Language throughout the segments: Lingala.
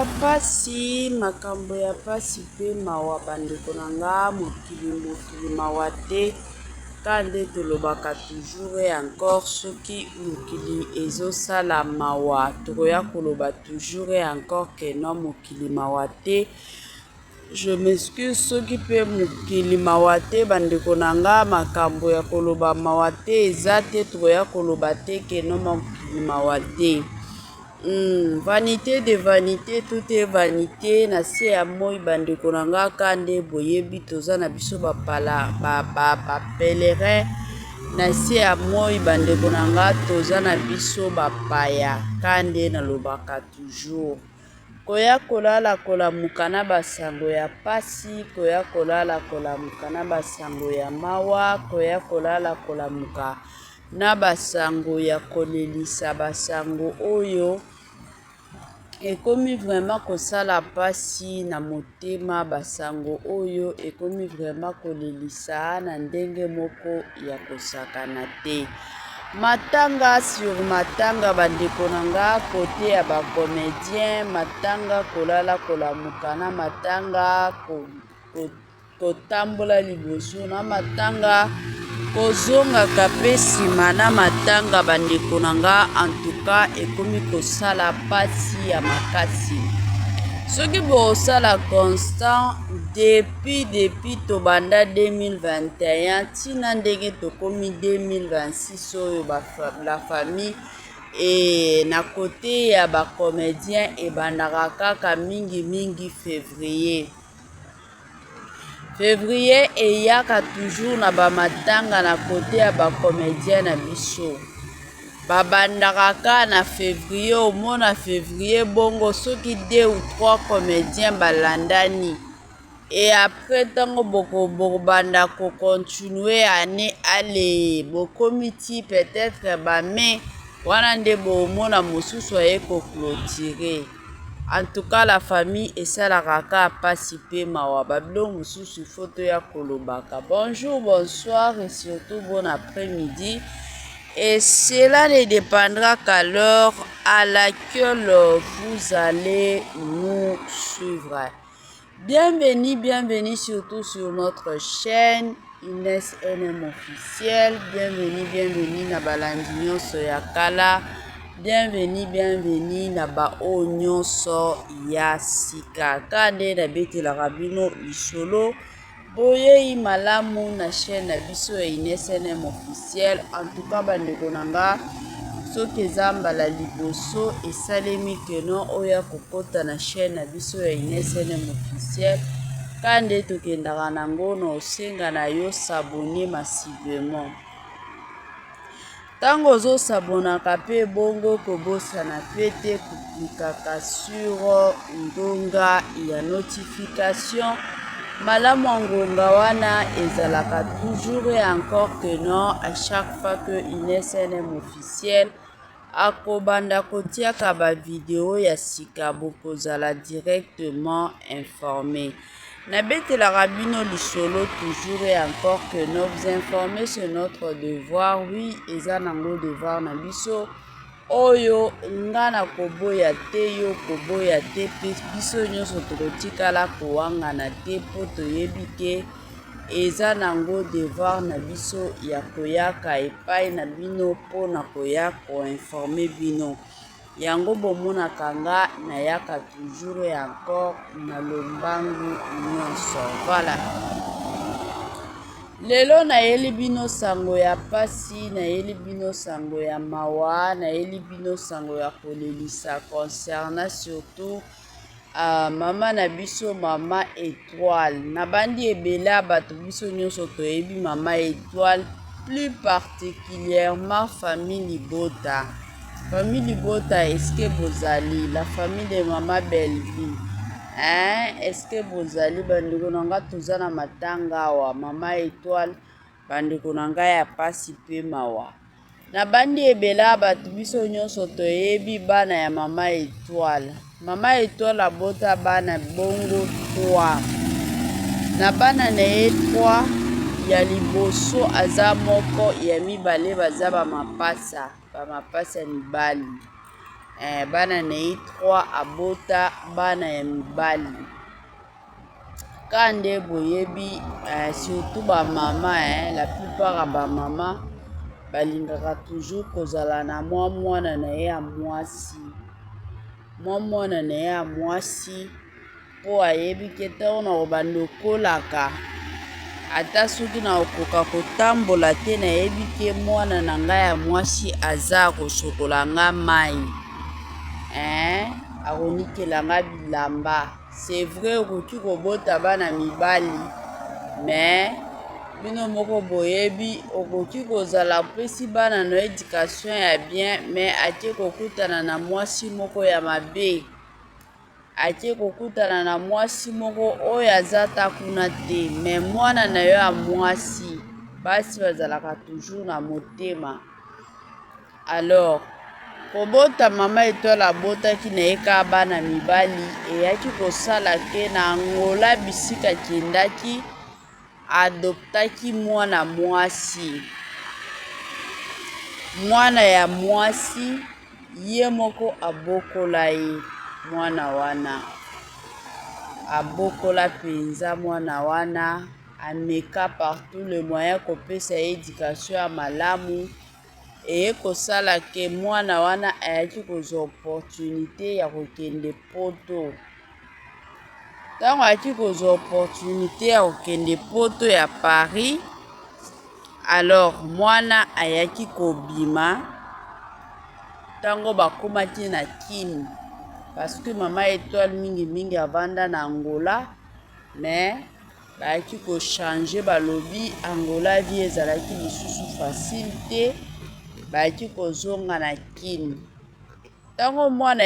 ya pasi, makambo ya pasi pe mawa bandeko na nga mokili mokili mawa te ka nde tolobaka toujours et encore soki mokili ezosala mawa tokoya koloba toujours et encore que non mokili mawa te. Je m'excuse soki pe mokili mawa te bandeko na nga makambo ya koloba mawa te eza te tokoya koloba te que non mokili mawa te. Vanite de vanite tout est vanite na se ya moi bandeko na nga ka nde boyebi toza na biso bapala ba, ba, ba pèlerin na se ya moi bandeko na nga toza na biso bapaya ka nde nalobaka toujours koya kolala kolamuka na basango ya pasi koya kolala kolamuka na basango ya mawa koya kolala kolamuka na ba sango ya kolelisa ba sango oyo ekomi vraiment kosala mpasi na motema ba sango oyo ekomi vraiment kolelisa na ndenge moko ya kosakana te. Matanga sur matanga bandeko na nga kote ya ba comedien matanga kolala kolamuka na matanga ko, ko Kotambola liboso na matanga, kozongaka pe sima na matanga bandeko na nga en tout cas ekomi kosala pasi ya makasi. Soki bosala constant depuis depuis tobanda 2021 tina ndenge tokomi 2026 oyo ba la famille e na kote ya ba comediens ebandaka kaka mingi mingi fevrier. Fevrier eyaka toujours na ba matanga na cote ya ba comediens na biso. Babandaka kaka na fevrier, omona fevrier bongo soki deux ou trois comediens balandani. Et après ntango bokobanda ko continuer annee allez bokomi ti peut-etre ba mai wana nde bomona mosusu aye ko cloturer. En tout cas la famille esalaka kaka pasi pe mawa ba biloko mosusu il faut toya kolobaka. Bonjour, bonsoir et surtout bon après-midi. Et cela ne dépendra qu'à l'heure à laquelle vous allez nous suivre. Bienvenue, bienvenue surtout sur notre chaîne Inès NM officiel. Bienvenue, bienvenue na balandi nyonso ya kala. Bienvenue, bienvenue na ba oyo nyonso ya sika. Ka nde nabetelaka bino lisolo. Boyei malamu na chaîne na biso ya Inès NM officiel. En tout cas bandeko na nga soki eza mbala liboso esalemi que non oya kokota na chaîne na biso ya Inès NM officiel ka nde tokendaka nango na osenga na yo s'abonner massivement. Ntango ozosabonaka mpe bongo kobosana mpe te koklikaka sur ngonga ya notification. Malamu ya ngonga wana ezalaka toujours et encore que non à chaque fois que Inès NM officiel akobanda kotiaka ba video ya sika bokozala directement informe. Nabetelaka bino lisolo toujours et encore que non vous informer c'est notre devoir. Oui, eza nango devoir na biso oyo nga na koboya te yo koboya te mpe biso nyonso tokotikala kowangana te mpo toyebi ke eza nango devoir na biso ya koyaka epai na bino mpo na koya koinforme bino. Yango bomonaka nga nayaka toujours et encore na lombangu nyonso. Voilà. Lelo nayeli bino sango ya pasi, nayeli bino sango ya mawa, nayeli bino sango ya kolelisa concernant surtout uh, mama na biso mama Etoile. Nabandi ebele ya bato biso nyonso toyebi mama Etoile, plus particulièrement famille Libota. Famille Libota, est-ce que bozali la famille de mama Bellevue? Hein, est-ce que bozali bandeko na nga toza na matanga awa mama Etoile bandeko na ngai ya pasi pe mawa. Nabandi ebele ya bato biso nyonso toyebi bana ya mama Etoile. Mama Etoile abota bana bongo 3. Na bana na ye 3 ya liboso aza moko, ya mibale baza ba mapasa, ba mapasa mibali. Bana na ye 3 abota bana ya mibali. Ka nde boyebi, surtout ba mama, la plupart ya ba mama balingaka toujours kozala na mwa mwana na ye ya mwasi, mwa mwana na ye ya mwasi, mpo ayebi ke ntango na kobanda okolaka, ata soki na kokoka kotambola te, nayebi ke mwana na ngai ya mwasi aza kosokola nga mai, akonikela nga bilamba. C'est vrai, okoki kobota bana mibali, mais bino moko boyebi, okoki kozala opesi bana na éducation ya bien, mais ake kokutana na mwasi moko ya mabe, ake kokutana na mwasi moko oyo aza ta kuna te. Mais mwana na yo ya mwasi, basi bazalaka toujours na motema. Alors kobota, mama Etoile abotaki na ye kaka bana mibali. Eyaki kosala ke na Angola, bisika akendaki, adoptaki mwana mwasi, mwana ya mwasi ye moko abokola ye. Mwana wana abokola mpenza, mwana wana ameka par tout le moyen kopesa ye éducation ya malamu. Eye kosala ke mwana wana ayaki kozwa opportunité ya kokende Poto. Ntango ayaki kozwa opportunité ya kokende Poto ya Paris, alors mwana ayaki kobima. Ntango bakomaki na Kini, parce que mama Etoile mingimingi avanda na Angola, mais bayaki kochanger, balobi Angola vie ezalaki lisusu facile te, bayaki kozonga na Kini. Ntango mwana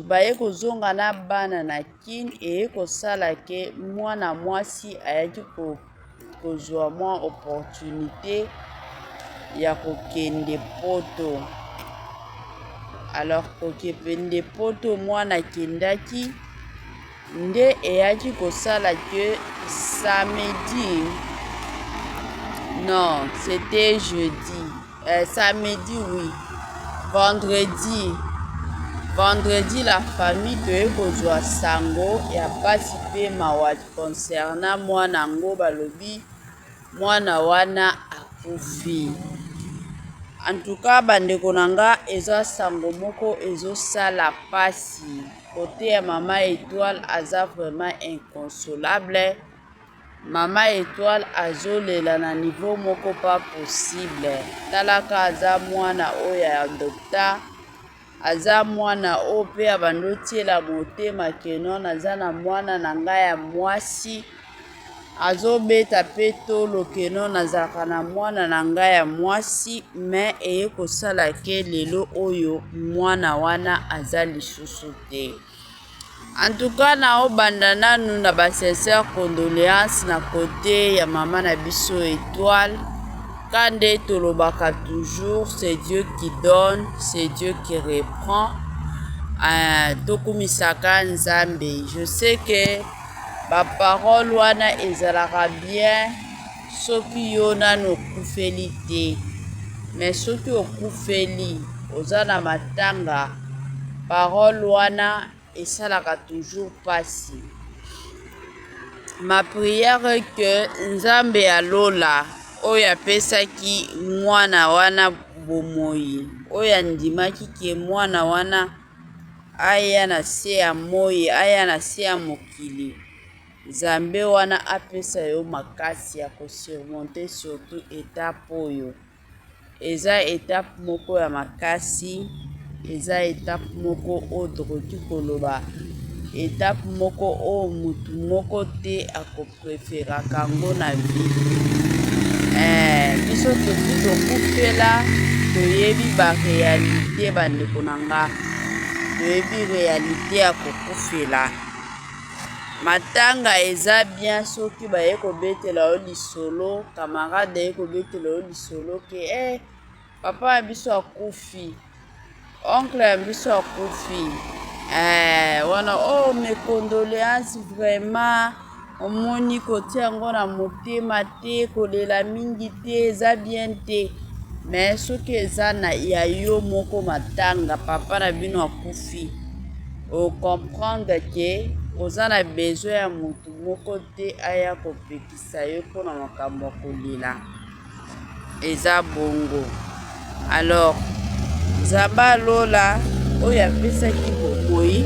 baye kozonga na bana na Kini, eye kosala ke mwana mwasi ayaki kozwa mwa opportunité ya kokende Poto. Alors kokende Poto, mwana akendaki nde eyaki kosala ke samedi, non, c'était jeudi, samedi, oui, vendredi, vendredi, la famille, toye kozwa sango ya mpasi mpe mawa concernant mwana yango. Balobi mwana wana akufi. En tout cas, bandeko na nga, eza sango moko ezosala mpasi. Côté ya mama Etoile aza vraiment inconsolable. Mama Etoile azolela na niveau moko pas possible. Talaka, aza mwana oyo ya adopta, aza mwana oyo mpe abandi otiela motema ke non, aza na mwana na ngai ya mwasi. Azobeta mpe tolo ke non, nazalaka na mwana na ngai ya mwasi. Mais eye kosala ke lelo oyo mwana wana aza lisusu te. En tout cas, naobanda nanu na basincères condoléances na côté ya mama na biso Étoile. Ka nde tolobaka toujours, c'est Dieu qui donne, c'est Dieu qui reprend. Tokumisaka Nzambe. Je sais que baparole wana ezalaka bien soki yo nanu okufeli te, mais soki okufeli, oza na matanga, parole wana esalaka toujours mpasi. Ma prière, que Nzambe ya lola oyo apesaki mwana wana bomoi, oyo andimaki ke mwana wana aya na se ya moi, aya na se ya mokili, Nzambe wana apesa yo makasi ya kosurmonter surtout étape oyo. Eza étape moko ya makasi, eza étape moko oyo tokoki koloba étape moko oyo mutu moko te akopréféraka yango na vie. Biso tosi tokufela, toyebi baréalité. Bandeko na nga, toyebi réalité ya kokufela. Matanga eza bien soki baye kobetela yo lisolo, camarade aye kobetela yo lisolo ke papa ya biso akufi, oncle ya biso akufi, wana oh, mes condoléances vraiment. Omoni, kotia yango na motema te, kolela mingi te, eza bien te. Mais soki eza na ya yo moko matanga, papa na bino akufi, o comprendre que oza na besoin ya motu moko te aya kopekisa yo mpona makambo ya kolela. Eza bongo. Alors Nzambe ya lola oyo apesaki bomoi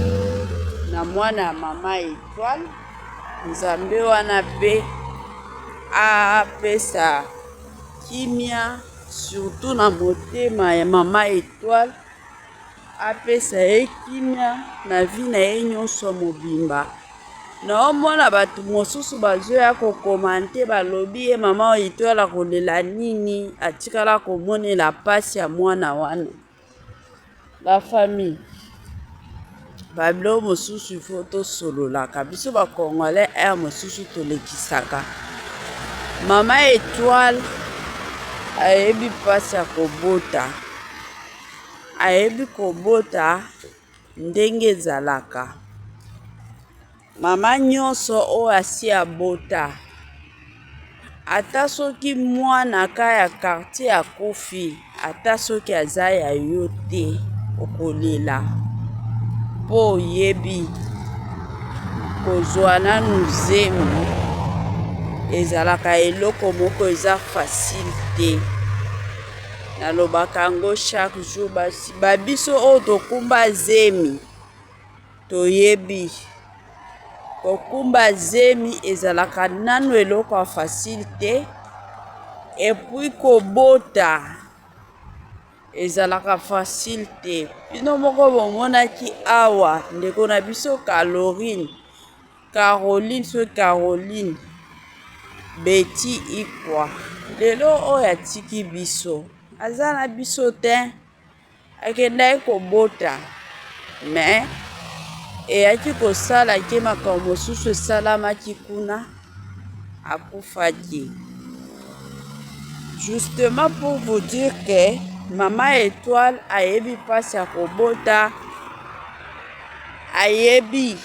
na mwana ya mama Etoile, Nzambe wana mpe apesa kimia surtout na motema ya mama Etoile, apesa ye kimia na vie na ye nyonso mobimba. Naomona bato mosusu bazoya kokomante, balobi ye mama Etoile akolela nini, atikala komonela mpasi ya mwana wana. La famille, babiloko mosusu il faut tosololaka biso ba congolais, heure mosusu tolekisaka. Mama Etoile ayebi mpasi ya kobota, ayebi kobota ndenge ezalaka. Mama nyonso oyo asi abota, ata soki mwana ka ya quartier akufi, ata soki aza ya yo te, okolela mpo oyebi kozwa nanu zemi ezalaka eloko moko eza facile te. Nalobaka yango chaque jour, babiso oyo tokumba zemi toyebi kokumba zemi ezalaka nanu eloko ya facile te, et puis kobota ezalaka facile te. Bino moko bomonaki awa ndeko na biso Caroline, Caroline soki Caroline Betty Ikwa, lelo oyo atiki biso, aza na biso te. Akendaki kobota mais eyaki kosala ke makambo mosusu esalamaki kuna, akufaki. Justement pour vous dire que mama Etoile ayebi mpasi ya kobota, ayebi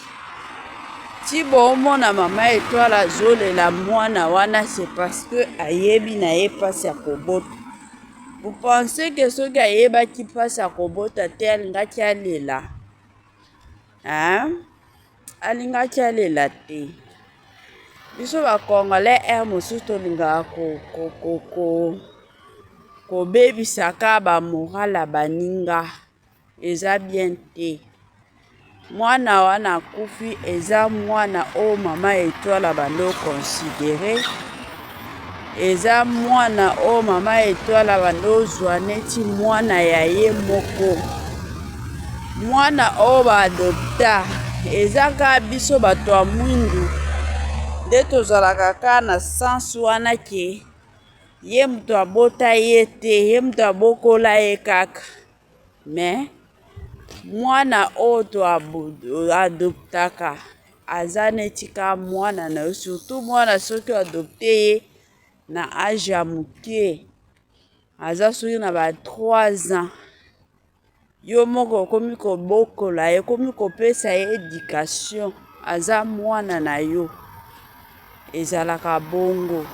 ti boomona mama Etoile azolela mwana wana, c'est parce que ayebi na ye mpasi ya kobota. Vous pensez que soki ayebaki mpasi ya kobota te alingaki alela? Hein? Alingaki alela te. Biso ba congolais heure mosusu tolingaka kobebisaka ba morale ya baninga. Eza bien te. Mwana wana akufi eza mwana oyo mama Etoile abandi oconsidere, eza mwana oyo mama Etoile abandi ozwa neti mwana ya ye moko, mwana oyo baadopta. Eza kaka biso bato ya mwindu nde tozalaka kaka na sens wana ke ye moto abota ye te, ye moto abokola ye kaka. Mais mwana oyo to adoptaka aza neti kaka mwana na yo, surtout mwana soki oadopte ye na age ya moke, aza soki na ba 3 ans, yo moko okomi kobokola ye, okomi kopesa ye education, aza mwana na yo. Ezalaka bongo.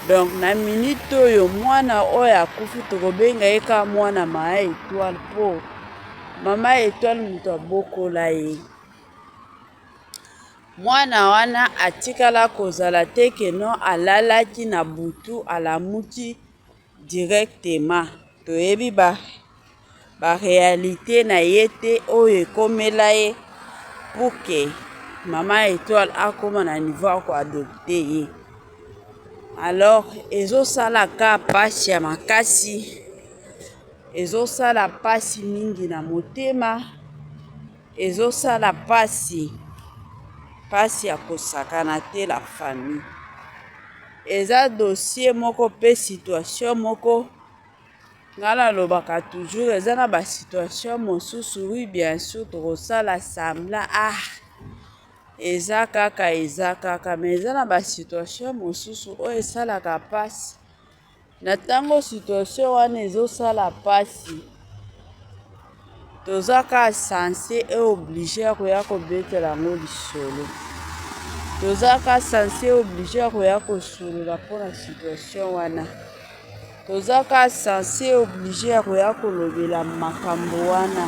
Donc na minute oyo mwana oyo akufi tokobenga ye kaka mwana mama Etoile mpo mama Etoile moto abokola ye. Mwana wana atikala kozala te ke non alalaki na butu alamuki directement. Toyebi ba ba realite na ye te oyo ekomela ye pour que mama Etoile akoma na niveau ya koadopte ye. Alors ezosala ka mpasi ya makasi, ezosala mpasi mingi na motema, ezosala mpasi mpasi ya kosakana te la famille. Eza dossier moko mpe situation moko nga nalobaka toujours, eza na ba situation mosusu oui bien sûr tokosala semblant, ah eza kaka eza kaka, mais eza na ba situation mosusu oyo esalaka mpasi. Na ntango situation wana ezosala mpasi, toza kaka censé et obligé ya koya kobetela yango lisolo. Toza kaka censé obligé ya koya kosolola mpona situation wana. Toza ka sense oblige ya koya kolobela makambo wana.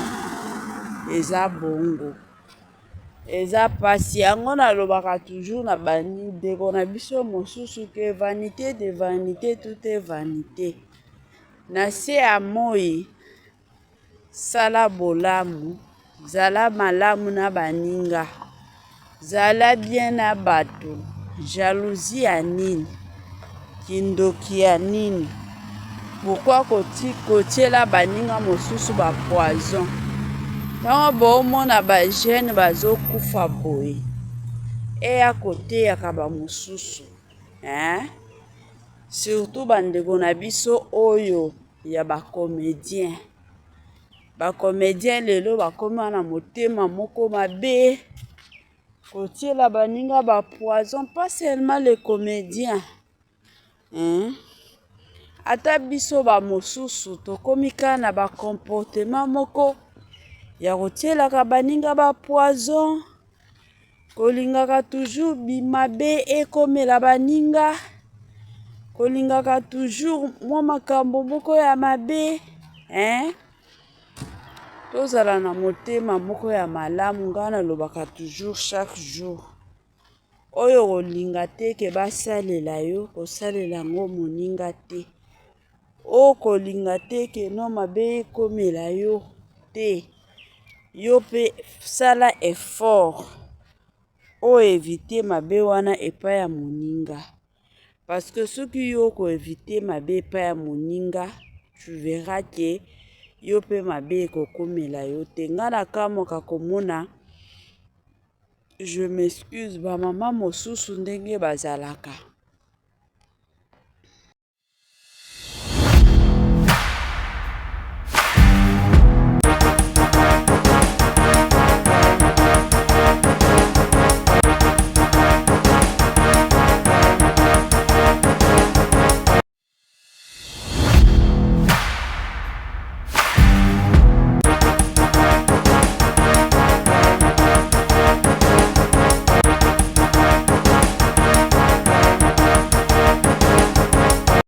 Eza bongo. Eza pasi. Yango nalobaka toujours na bandeko na biso mosusu ke vanité de vanité, tout est vanité. Na se ya moi, sala bolamu, zala malamu na baninga, zala bien na bato. Jalousie ya nini? Kindoki ya nini? Pourquoi kotiela baninga mosusu ba poison? Ntango boomona ba jeune bazokufa boye, eya koteyaka ba mosusu, hein? Surtout bandeko na biso oyo ya ba comédien. Ba comédien lelo bakoma na motema moko mabe, kotiela baninga ba poison, pas seulement les comédiens, hein? Ata biso ba mosusu tokomi kaka na ba comportement moko ya kotielaka baninga ba poison, kolingaka toujours bimabe ekomela baninga, kolingaka toujours mwa makambo moko ya mabe, hein? Tozala na motema moko ya malamu. Ngai nalobaka toujours chaque jour, oyo kolinga te ke basalela yo, kosalela yango moninga te. Oyo kolinga te ke no mabe ekomela yo te, yo mpe sala effort oyo évite mabe wana epai ya moninga. Parce que soki yo koévite mabe epai ya moninga, tu verras ke yo mpe mabe ekokomela yo te. Ngai nakamwaka komona, je m'excuse, bamama mosusu ndenge bazalaka.